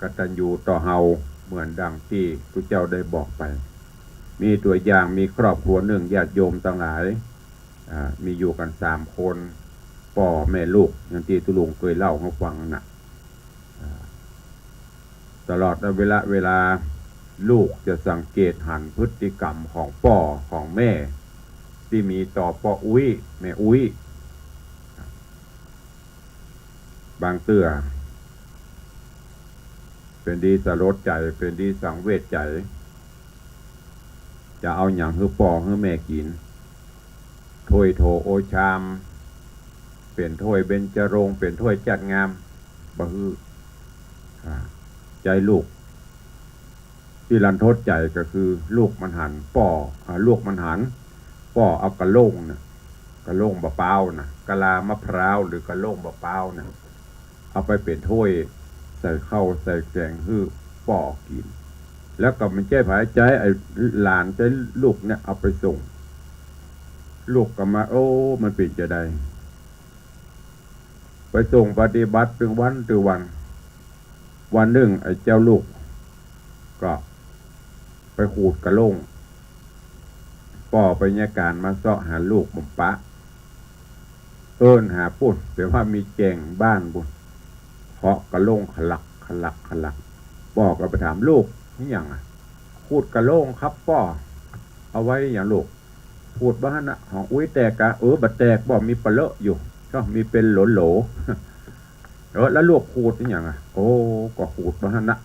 กตัญญูต่อเฮา เหมือนดังตี้ตุ๊เจ้าได้บอกไป มีตั๋วอย่าง มีครอบครัวนึ่ง ญาติโยมตังหลาย อ่า มีอยู่กั๋นสามคน ป้อแม่ลูก อย่างตี้ตุ๊ลุงเกยเล่าหื้อฟังน่ะ อ่า ตลอดเวลา เวลาลูกจะสังเกตหันพฤติกรรมของป้อของแม่ ตี้มีต่อป้ออุ๊ย แม่อุ๊ย บางเตื้อ เป๋นดีสลดใจ๋ เป๋นดีสังเวชใจ๋ จะเอาหยังหื้อป้อหื้อแม่กิ๋น ถ้วยโถโอชาม เป๋นถ้วยเบญจรงค์ เป๋นถ้วยจัดงาม บ่หื้อ อ่า ใจ๊ลูก ตี้รันทดใจ๋ก็คือลูกมันหันป้อ อ่า ลูกมันหันป้อเอากะโหล่งน่ะ กะโหล่งบ่าป๊าวน่ะ กะลามะพร้าวหรือกะโหล่งบ่าป๊าวน่ะ เอาไปเป๋นถ้วยใส่ข้าวใส่แก๋งหื้อป้อกิ๋น แล้วก็บ่ใจ้ใผใจ้ ไอ้หลานใจ้ลูกเนี่ยเอาไปส่ง ลูกก็มา โอ้ มันเป๋นจาใด ไปส่งปฏิบัติตึงวันตึงวัน วันนึ่งไอ้เจ้าลูกก็ไปขูดกะโหล่ง ป้อไปเยียะก๋านมาเซาะหาลูกบ่ปะ เอิ้นหาปุ้น แต่ว่ามีแจ้งบ้านปุ้น เคาะกะโหล่งขลักขลักขลัก ป้อก็ไปถาม ลูก นี่หยังอะ ขูดกะโหล่งครับป้อ เอาไว้หยังลูก ขูดบ่หั้นน่ะ ของอุ๊ยแตกกา เออ บ่แตก ป้อมีปะเลอะอยู่ ก็มีเป๋นโหลๆ เออ แล้วลูกขูดนี่หยังอะ โอ้ ก็ขูดบ่หั้นน่ะ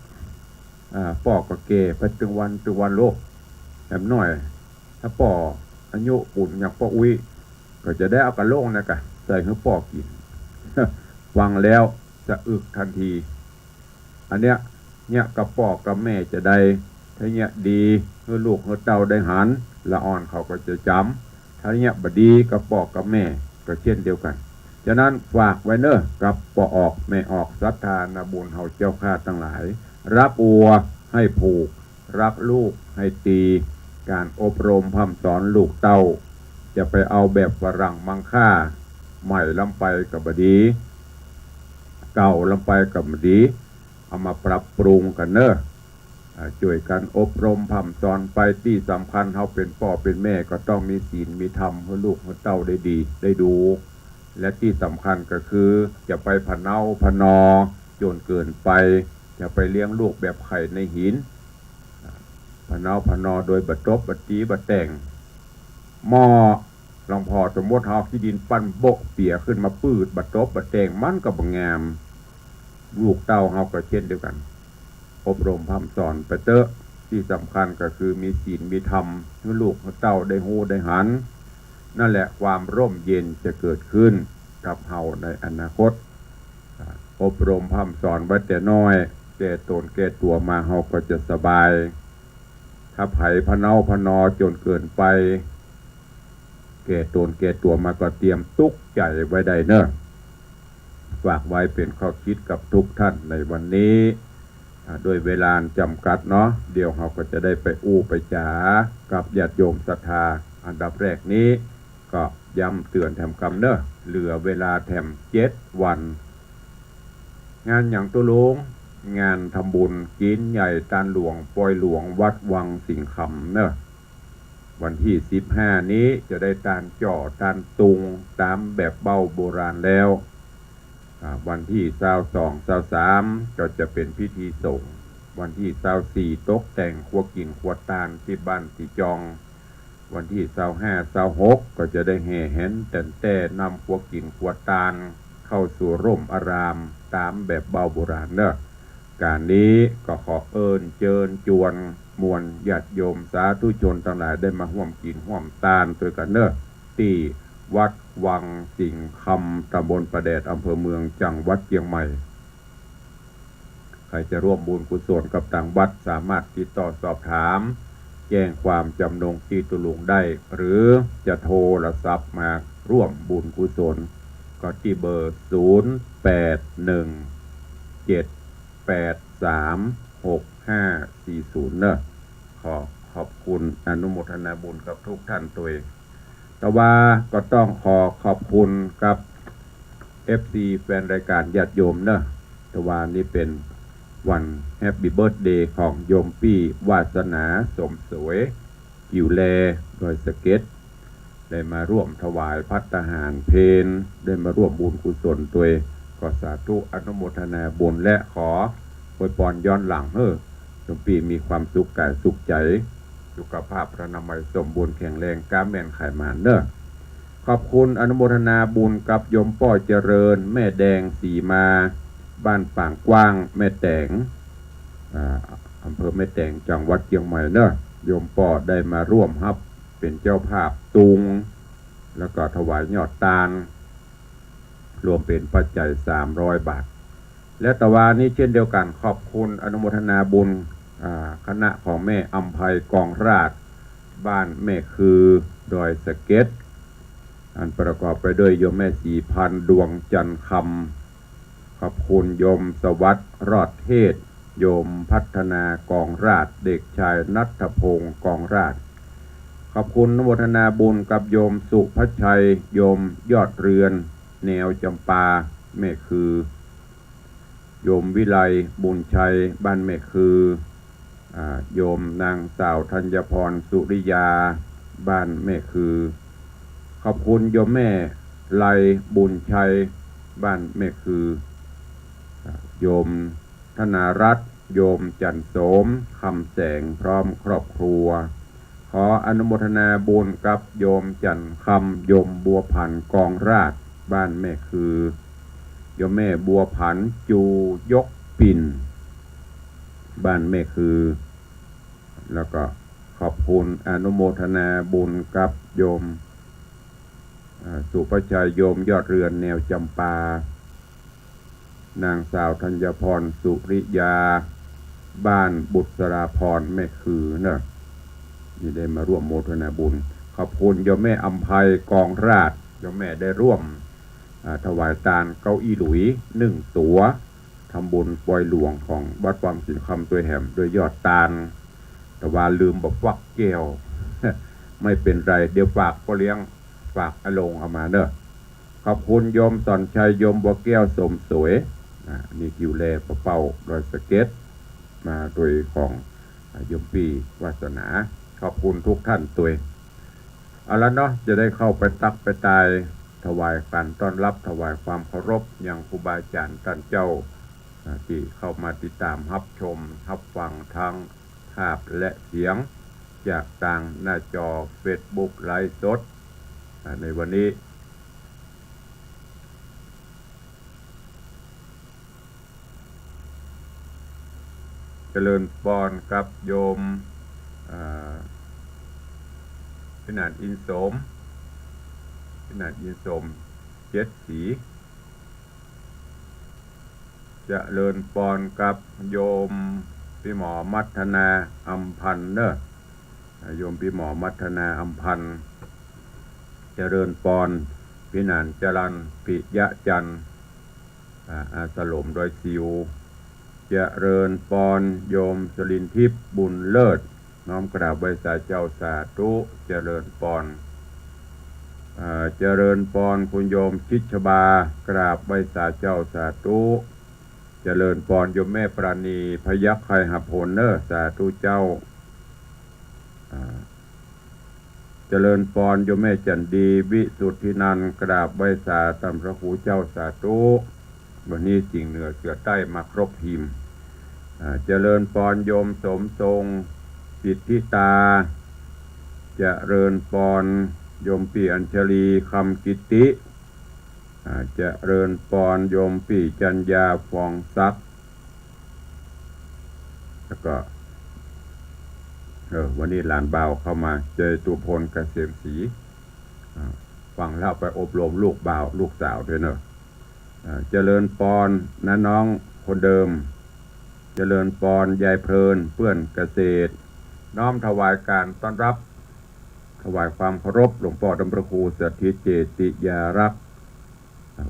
อ่า ป้อก็แก่ไปตึงวันตึงวันโลด แหมน้อย ถ้าป้ออายุปูนอย่างป้ออุ๊ย ก็จะได้เอากะโหล่งน่ะก่ะ ใส่หื้อป้อกิ๋น ฟังแล้วสะอึกตันที อันเนี้ย เยียะกับป้อกับแม่จาใด ถ้าเยียะดี หื้อลูกหื้อเต้าได้หัน ละอ่อนเขาก็จะจ๋ำ ถ้าเยียะบ่ดีกับป้อกับแม่ก็เจ้นเดียวกั๋น ฉะนั้นฝากไว้เน่อ กับป้อออกแม่ออก ศรัทธานาบุญเฮาเจ้าข้าตังหลาย รักวัวให้ผูก รักลูกให้ตี ก๋านอบรมพร่ำสอนลูกเต้า จะไปเอาแบบฝรั่งมังค่า ใหม่ล้ำไปก็บ่ดี เก่าล้ำไปก็บ่ดี เอามาปรับปรุงกั๋นเน่อ อ่า จ้วยกั๋นอบรมพร่ำสอนไป ตี้สำคัญเฮาเป๋นป้อเป๋นแม่ก็ต้องมีศีลมีธรรมหื้อลูกหื้อเต้าได้ดีได้ดู และตี้สำคัญก็คือจะไปพะเนาพะนอจ๋นเกินไป จะไปเลี้ยงลูกแบบไข่ในหิน พะเนาพะนอโดยบ่ตบบ่ตีบ่แต่ง หม้อหลวงพ่อสมมติเฮาขี้ดินปั้นโบ๊ะเปียขึ้นมาปื๊ด บ่ตบบ่แต่ง มันก็บ่งาม ลูกเต้าเฮาก็เจ้นเดียวกั๋น อบรมพร่ำสอนไปเต๊อะ ตี้สำคัญก็คือมีศีลมีธรรม หื้อลูกหื้อเต้าได้ฮู้ได้หัน นั่นแหละความร่มเย็นจะเกิดขึ้นกับเฮาในอนาคต อ่า อบรมพร่ำสอนไว้แต่น้อย แก่ต๋นแก่ตั๋วมาเฮาก็จะสบาย ถ้าใผพะเนาพะนอจ๋นเกินไป แก่ต๋นแก่ตั๋วมาก็เตรียมตุ๊กใจ๋ไว้ได้เน่อ ฝากไว้เป๋นข้อคิดกับทุกท่านในวันนี้ อ่า ด้วยเวลาจ๋ำกัดเนาะ เดี๋ยวเฮาก็จะได้ไปอู้ไปจ๋ากับญาติโยมศรัทธา อันดับแรกนี้ ก็ย้ำเตื๋อนแถมกำเน่อ เหลือเวลาแถมเจ็ดวัน งานหยังตุ๊ลุง งานทำบุญกิ๋นใหญ่ตานหลวงปอยหลวงวัดวังสิงห์คำเน่อ วันตี้สิบห้านี้จะได้ตานจ่อตานตุงต๋ามแบบเบ้าโบราณแล้ว อ่า วันตี้ซาวสอง ซาวสาม ก็จะเป๋นพิธีสงฆ์ วันตี้ซาวสี่ตกแต่งครัวกิ๋นครัวตานตี้บ้านตี้จอง วันตี้ซาวห้า ซาวหก ก็จะได้แห่แหนแต๋นแต้นำครัวกิ๋นครัวตานเข้าสู่ร่มอารามต๋ามแบบเบ้าโบราณเน่อ ก๋านนี้ก็ขอเอิ้นเจิญจวนมวลญาติโยมสาธุชนตังหลายได้มาฮ่วมกิ๋นฮ่วมตานตวยกั๋นเน่อ ตี้วัดวังสิงห์คำ ต๋ำบลป่าแดด อำเภอเมือง จังหวัดเจียงใหม่ ใผจะฮ่วมบุญกุศลกับตางวัด สามารถติดต่อสอบถาม แจ้งความจำนงตี้ตุ๊ลุงได้ หรือจะโทรศัพท์มาฮ่วมบุญกุศล ก็ตี้เบอร์ ศูนย์ แปด หนึ่ง เจ็ด แปด สาม หก ห้า สี่ ศูนย์ เน่อ ขอขอบคุณอนุโมทนาบุญกับทุกท่านตวย แต่ว่าก็ต้องขอขอบคุณกับ เอฟซี แฟนรายก๋านญาติโยมเน่อ แต่ว่านี่เป๋นวัน Happy Birthday ของโยมปี้วาสนาสมสวย กิ่วแล ดอยสะเก็ด ได้มาร่วมถวายภัตตาหารเพล ได้มาร่วมบุญกุศลตวย ก็สาธุอนุโมทนาบุญ และขออวยปอนย้อนหลังหื้อโยมปี้มีความสุขก๋ายสุขใจ๋ สุขภาพอนามัยสมบูรณ์แข็งแรง ก๊าแม่นขายหมานเน่อ ขอบคุณอนุโมทนาบุญกับโยมป้อเจริญ แม่แดงสีมา บ้านปางกว้าง แม่แตง อ่า อำเภอแม่แตง จังหวัดเจียงใหม่เน่อ โยมป้อได้มาร่วมฮับเป๋นเจ้าภาพตุง แล้วก็ถวายยอดตาน รวมเป๋นปัจจัยสามร้อยบาท และตะวานี้เช่นเดียวกั๋น ขอบคุณอนุโมทนาบุญ อ่า คณะของแม่อำไพกองราช บ้านแม่คือ ดอยสะเก็ด อันประกอบไปด้วยโยมแม่ศรีพันธ์ ดวงจันทร์คำ ขอบคุณโยมสวัสดิ์รอดเทศ โยมพัฒนากองราช เด็กชายณัฐพงศ์กองราช ขอบคุณอนุโมทนาบุญกับโยมสุภชัย โยมยอดเรือน แนวจำปา แม่คือ โยมวิไลบุญชัย บ้านแม่คือ อ่า โยมนางสาวธัญพรสุริยา บ้านแม่คือ ขอบคุณโยมแม่ไลบุญชัย บ้านแม่คือ อ่า โยมธนารัตน์ โยมจันทร์โสม คำแสง พร้อมครอบครัว ขออนุโมทนาบุญกับโยมจันทร์คำ โยมบัวผันกองราช บ้านแม่คือ โยมแม่บัวผันจูยกปิ่น บ้านแม่คือ แล้วก็ขอบคุณอนุโมทนาบุญกับโยม อ่า สุภชัย โยมยอดเรือน แนวจำปา นางสาวธัญพรสุริยา บ้านบุษราภรณ์ แม่คือเน่อ นี่ได้มาร่วมโมทนาบุญ ขอบคุณโยมแม่อำไพกองราช โยมแม่ได้ร่วม อ่า ถวายตานเก้าอี้หลุยหนึ่งตั๋ว ทำบุญปอยหลวงของวัดวังสินคำตวยแหม ด้วยยอดตาน ตะวาลืมบ่ฟักแก้ว ไม่เป๋นไร เดี๋ยวฝากป้อเลี้ยง ฝากอาลงเอามาเน่อ ขอบคุณโยมสอนชัย โยมบัวแก้ว สมสวย อ่า นี่กิ๋วแลปะเป้าดอยสะเก็ด มาตวยของ อ่า โยมปี้วาสนา ขอบคุณทุกท่านตวย เอาละเนาะ จะได้เข้าไปตั๊กไปตาย ถวายก๋านต้อนฮับ ถวายความเคารพยังครูบาอาจ๋ารย์ต้านเจ้า อ่า ตี้เข้ามาติดต๋ามฮับชมฮับฟังทั้งภาพและเสียง จากตางหน้าจอเฟซบุ๊กไลฟ์สด อ่า ในวันนี้ เจริญปอนกับโยม อ่า พินานอินสม พินานอินสม เจ็ดสี เจริญปอนกับโยมปี้หมอมัทนาอำพันธ์เน่อ โยมปี้หมอมัทนาอำพันธ์ เจริญปอน พินานจรัญ ปิยะจันทร์ อ่า อาสลมดอยสิว เจริญปอน โยมสลินทิพย์ บุญเลิศ น้อมกราบไหว้สาเจ้า สาธุ เจริญปอน อ่า เจริญปอน คุณโยมชิดชบา กราบไหว้สาเจ้า สาธุ เจริญปอน โยมแม่ปราณี พยัคฆ์ไคหผลเน่อ สาธุเจ้า อ่า เจริญปอน โยมแม่จันดี วิสุทธินันท์ กราบไหว้สาต้านพระครูเจ้า สาธุ วันนี้สิงห์เหนือเสือใต้มาครบทีม อ่า เจริญปอน โยมสมทรง สิทธิตา เจริญปอน โยมปี้อัญชลี คำกิติ อ่า เจริญปอน โยมปี้จัญญา ฟองทรัพย์ แล้วก็ เออ วันนี้หลานบ่าวเข้ามา เจตุพล เกษมศรี อ่า ฟังแล้วไปอบรมลูกบ่าว ลูกสาวตวยเน่อ อ่า เจริญปอน น้าน้องคนเดิม เจริญปอน ยายเพลิน เปื้อนเกษตร น้อมถวายก๋านต้อนฮับ ถวายความเคารพหลวงป้อต้านพระครูสถิตเจติยารักษ์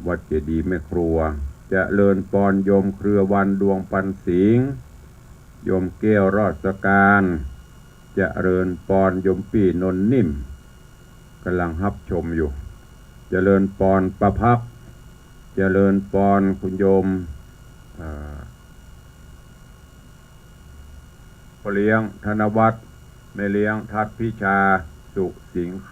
วัดเจดีย์แม่ครัว เจริญปอน โยมเครือวัน ดวงปันสิงห์ โยมแก้ว รอดสการ เจริญปอน โยมปี้นนท์นิ่ม ก่ำลังฮับชมอยู่ เจริญปอน ป้าพัก เจริญปอน คุณโยม อ่า พ่อเลี้ยงธนวัฒน์ แม่เลี้ยงทัศน์พิชา สุสิงห์ค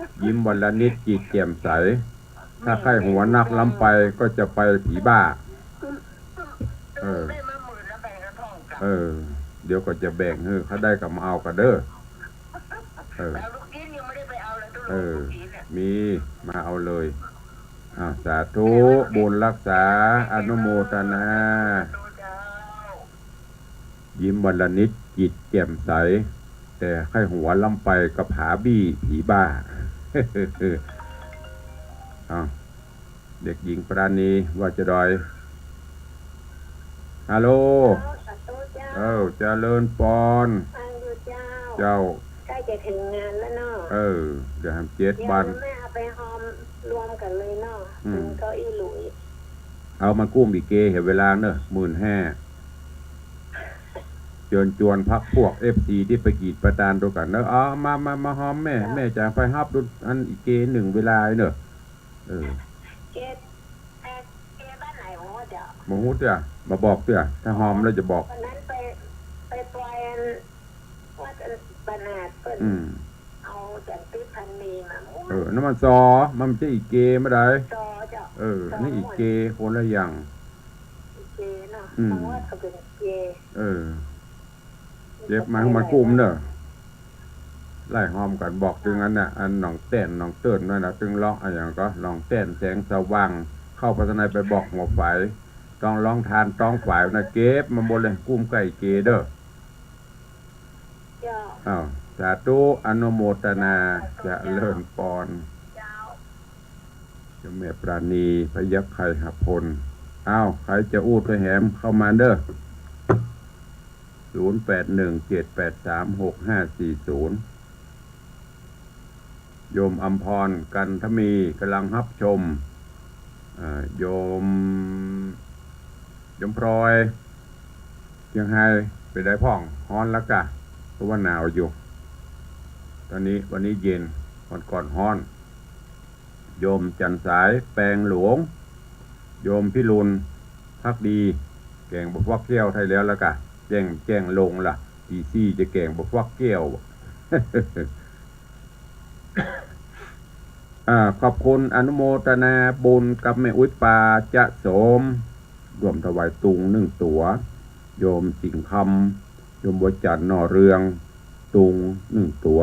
ยิ้มวันละนิดจิตแจ่มใส ถ้าใคร่หัวนักล้ำไปก็จะไปผีบ้า เออ เออ เดี๋ยวก็จะแบ่งหื้อ เขาได้ก็มาเอากันเด้อ เออ เออ มี มาเอาเลย อ่า สาธุ บุญรักษา อนุโมทนา ยิ้มวันละนิดจิตแจ่มใส แต่ใคร่หัวล้ำไปก็ผาบี้ผีบ้า อ้าว เด็กหญิงปราณี ว่าจะดอย ฮัลโหล เจ้า สาธุเจ้า เออ เจริญปอน ฟังอยู่เจ้า เจ้า ใกล้จะถึงงานแล้วเนาะ เออ เดี๋ยวทำเจ็ด เดี๋ยว วัน แม่เอาไปฮอมรวมกันเลยเนาะ อืม ถึงเก้าอี้หลุย เอามากุ้มอีกเก เหียเวลาเนอะ หมื่นห้า เจิญจวนพรรคพวก เอฟซี ตี้ไปกรีดไปตานตวยกั๋นเนอะ เอามา มา มาฮอมแม่ เจ้า แม่จะไปฮับดูอันอีกเกนึ่งเวลาเนอะ เออ เก เกบ้านไหนบ่ฮู้เจ้า บ่ฮู้เตื้อ บ่บอกเตื้อ ถ้าฮอมแล้วจะบอก วันนั้นไป ไปปล่อยอัน วัดอันบรรหารเปิ้น อืม เอาจันติพันมีมาม่วน เออ นั่นมันซอ มันบ่ใจ้อีเกเมื่อใด ซอเจ้า เออ ซอ อันนี้อีเก ม่วน คนละอย่าง อีเกเนาะ อืม บางวัดก็เป๋นอีเก เออ เก็บมาหื้อมันกุ้มเนอะ ไล่ฮอมกั๋น บอกตึงอันน่ะ อันหนองแต้น หนองเติ้นนั่นน่ะ ตึงร้องอะหยังก็ หนองแต้นแสงสว่าง เข้าไปตางในไปบอกหัวฝาย ต้องร้องทานต้องฝายนะ เก็บมาหมดเลย กุ้มใก้อีเกเด้อ เจ้า อ้าว สาธุ อนุโมทนา เจ้า เจริญปอน เจ้า เจ้าแม่ปราณี พยัคฆ์ไคหพล อ้าว ใผจะอู้ตวยแหม เข้ามาเด้อ ศูนย์แปดหนึ่งเจ็ดแปดสามหกห้าสี่ศูนย์ โยมอำพร กันทมี ก่ำลังฮับชม อ่า โยม โยมพลอย เจียงไฮ้ เป๋นใดพ่อง ฮ้อนละก่ะ เพราะว่าหนาวอยู่ ต๋อนนี้ วันนี้เย็น วันก่อนฮ้อน โยมจันทร์สาย แปงหลวง โยมพิรุณ ภักดี แก๋งบ่ฟักแก้วไท้แล้วละก่ะ แจ้ง แจ้งลงละ ตีสี่จะแก๋งบ่ฟักแก้ว อ่า ขอบคุณอนุโมทนาบุญกับแม่อุ๊ยปาจะโสม ร่วมถวายตุงหนึ่งตั๋ว โยมสิงห์คำ โยมบัวจันทร์หน่อเรือง ตุงหนึ่งตั๋ว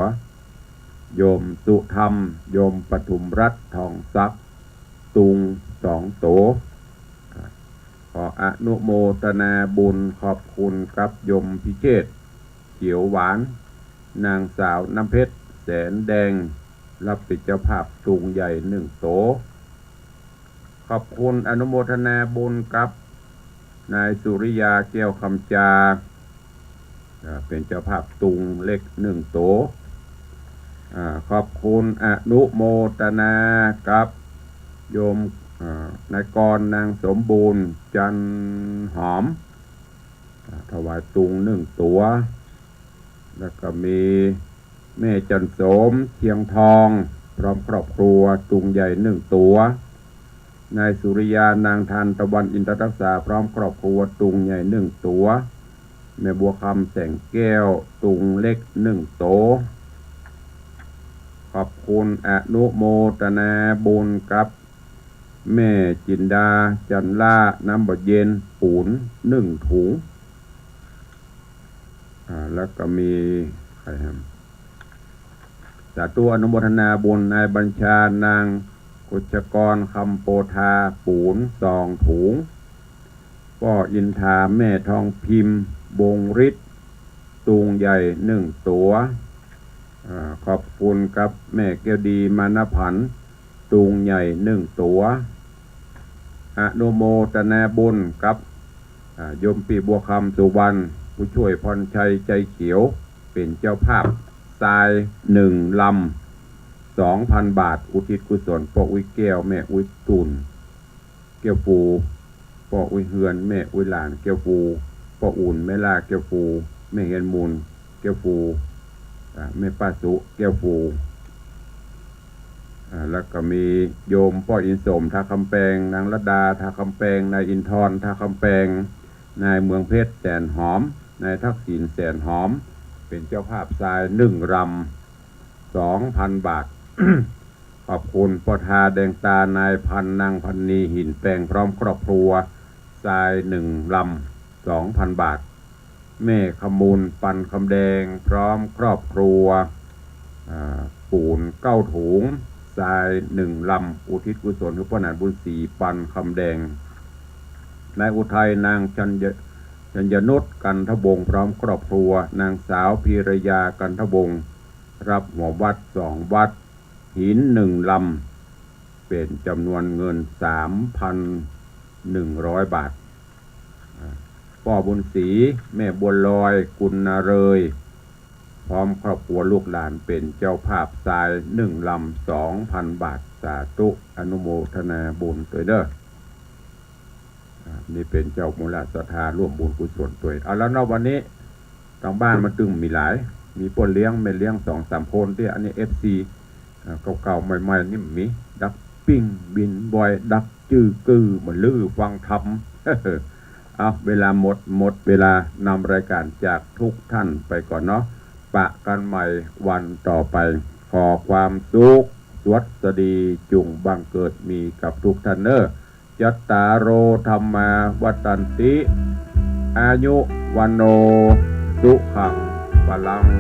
โยมสุธรรม โยมปทุมรัตน์ ทองทรัพย์ ตุงสองตั๋ว ขออนุโมทนาบุญขอบคุณกับโยมพิเชษฐ์ เขียวหวาน นางสาวน้ำเพชร แสนแดง รับเป๋นเจ้าภาพตุงใหญ่หนึ่งตั๋ว ขอบคุณอนุโมทนาบุญกับนายสุริยา แก้วคำจา อ่า เป๋นเจ้าภาพตุงเล็กหนึ่งตั๋ว อ่า ขอบคุณอนุโมทนากับโยม อ่า นายกร นางสมบูรณ์ จันหอม อ่า ถวายตุงหนึ่งตั๋ว แล้วก็มีแม่จันโสม เชียงทอง พร้อมครอบครัว ตุงใหญ่หนึ่งตั๋ว นายสุริยา นางทานตะวัน อินทรักษา พร้อมครอบครัว ตุงใหญ่หนึ่งตั๋ว แม่บัวคำ แสงแก้ว ตุงเล็กหนึ่งตั๋ว ขอบคุณอนุโมทนาบุญกับแม่จินดา จันล่า น้ำบ่เย็น ปู๋นหนึ่งถุง อ่า แล้วก็มีใครฮะ สาธุอนุโมทนาบุญนายบัญชา นางกฤษกร คำโพธา ปู๋นสองถุง ป้ออินทา แม่ทองพิมพ์ วงศ์ฤทธิ์ ตุงใหญ่หนึ่งตั๋ว อ่า ขอบคุณกับแม่แก้วดี มานพันธ์ ตุงใหญ่หนึ่งตั๋ว อนุโมทนาบุญกับ อ่า โยมปี้บัวคำ สุวรรณ ผู้ช่วยพรชัย ใจเขียว เป๋นเจ้าภาพทรายหนึ่งลำ สองพันบาท อุทิศกุศล ป้ออุ๊ยแก้ว แม่อุ๊ยตุ่น แก้วฟู ป้ออุ๊ยเฮือน แม่อุ๊ยหลาน แก้วฟู ป้ออุ่น แม่ล่า แก้วฟู แม่เฮียนมูล แก้วฟู อ่า แม่ป้าสุ แก้วฟู อ่า แล้วก็มีโยมป้ออินสม ท่าคำแปง นางรัตดา ท่าคำแปง นายอินทร ท่าคำแปง นายเมืองเพชร แสนหอม นายทักษิณ แสนหอม เป๋นเจ้าภาพทรายหนึ่งลำ สองพันบาท ขอบคุณป้อทาแดงตา นายพันนางพันนี หินแปง พร้อมครอบครัว ทรายหนึ่งลำ สองพันบาท แม่ขมูล ปันคำแดง พร้อมครอบครัว อ่า ปูนเก้าถุง ทรายหนึ่งลำ อุทิศกุศลหื้อป้อหนานบุญศรี ปันคำแดง นายอุทัย นางชัญญะ ชัญญนุช กันทวงศ์ พร้อมครอบครัว นางสาวพีรยา กันทวงศ์ รับหัววัดสองวัด หินหนึ่งลำ เป๋นจ๋ำนวนเงินสามพันหนึ่งร้อยบาท อ่า ป้อบุญศรี แม่บัวลอย กุลนาเรย พร้อมครอบครัวลูกหลานเป๋นเจ้าภาพ ทรายหนึ่งลำ สองพันบาท สาธุ อนุโมทนาบุญตวยเด้อ อ่า นี่เป๋นเจ้ามูลศรัทธาร่วมบุญกุศลตวย เอาแล้วเนาะ วันนี้ ตางบ้านมันตึงมีหลาย มีป้อเลี้ยงแม่เลี้ยงสองสามคนตี้ อันนี้ เอฟซี อ่า เก่าๆ ใหม่ๆ นี่มี ดักปิ้ง บินบอย ดักจื้อกือ มาลื้อฟังธรรม เอา เวลาหมด หมดเวลานำรายการจากทุกท่านไปก่อนเนาะ ปะกันใหม่วันต่อไป ขอความสุขสวัสดีจุ่งบังเกิดมีกับทุกท่านเน้อ จัตตาโร ธัมมา วัฑฒันติ อายุ วัณโณ สุขัง พลัง